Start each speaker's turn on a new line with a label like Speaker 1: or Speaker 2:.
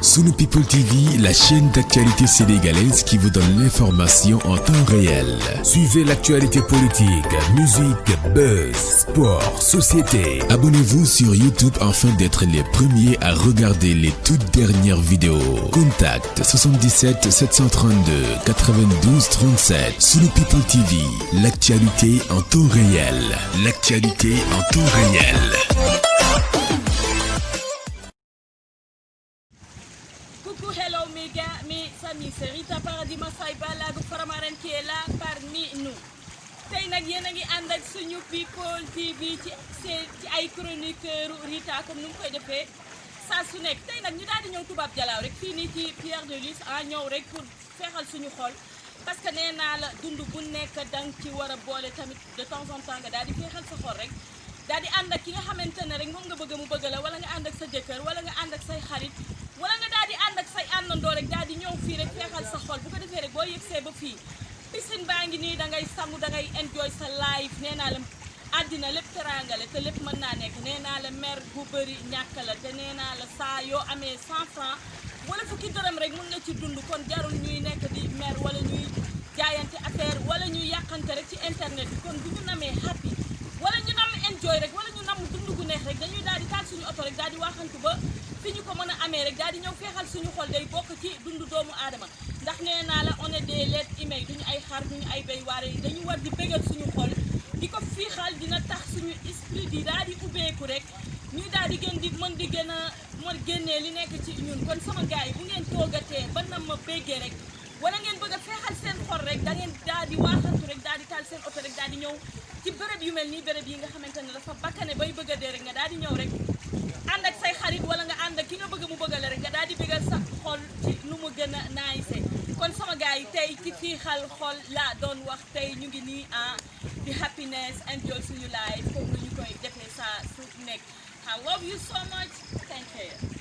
Speaker 1: Sunu People TV, la chaîne d'actualité sénégalaise qui vous donne l'information en temps réel. Suivez l'actualité politique, musique, buzz, sport, société. Abonnez-vous sur YouTube afin d'être les premiers à regarder les toutes dernières vidéos. Contact 77 732 92 37. Sunu People TV, l'actualité en temps réel. L'actualité en temps réel.
Speaker 2: Coucou, hello mes gars, mes amis, c'est Rita Paradis Massaye Balago Faramaren qui est là parmi nous. Tey nag yéen a ngi ànd ak suñu People TV ci ay chroniqueur Rita comme nu mu koy defee saa su nekk. Tey nag ñu daal di ñëw tubaab jalaaw rek fii nii ci Pierre de Lys ñëw rek pour feexal suñu xol parce que nee naa la dund bu nekk dang ci war a boole tamit de temps en temps nga daal di feexal sa xol rek daal di ànd ak ki nga xamante ne rek moom nga bëgg mu bëgg la wala nga ànd ak sa jëkkër wala nga ànd ak say xarit wala nga daal di ànd ak say àndandoo rek daal di ñëw fii rek feexal sa xol bu ko defee rek boo yegsee ba fii piscine baa ngi nii da ngay sangu da ngay enjoy sa life nee naa la àddina lépp teraanga la te lépp mën naa nekk nee naa la mer bu bëri ñàkk la te nee naa la saa yoo amee 100 francs wala fukki dërëm rek mun nga ci dund kon jarul ñuy nekk di mer wala ñuy jaayante affaire wala ñuy yàqante rek ci internet bi kon bu ñu namee happy wala ñu nam enjoy rek wala ñu nam dund gu neex rek dañuy daal di taal suñu oto rek daal di waxantu ba fi ñu ko mën a amee rek daal di ñëw feexal suñu xol day bokk ci dundu doomu aadama ndax nee naa la on est des l'être humain duñu ay xar duñu ay béy waare yi dañu war di bégal suñu xol di ko fiixal dina tax suñu esprit di daal di ubbeeku rek ñuy daal di gën di mën di gën a mën génnee li nekk ci ñun kon sama gars yi bu ngeen toogatee ba na ma béggee rek wala ngeen bëgg a feexal seen xol rek da ngeen daal di waaxantu rek daal di taal seen oto rek daal di ñëw ci bërëb yu mel nii bërëb yi nga xamante ne dafa bakkane bay bëgg a dee rek nga daal di ñëw rek ànd ak say xarit wala nga ànd ak ki nga bëgg mu bëggale rek nga daal di bëggal sa xol ci nu mu gën a naayse kon sama gars yi tey ci fii xal xol laa doon wax tey ñu ngi nii di happiness enjoy suñu life comme ni ñu koy defee saa su nekk I love you so much thank you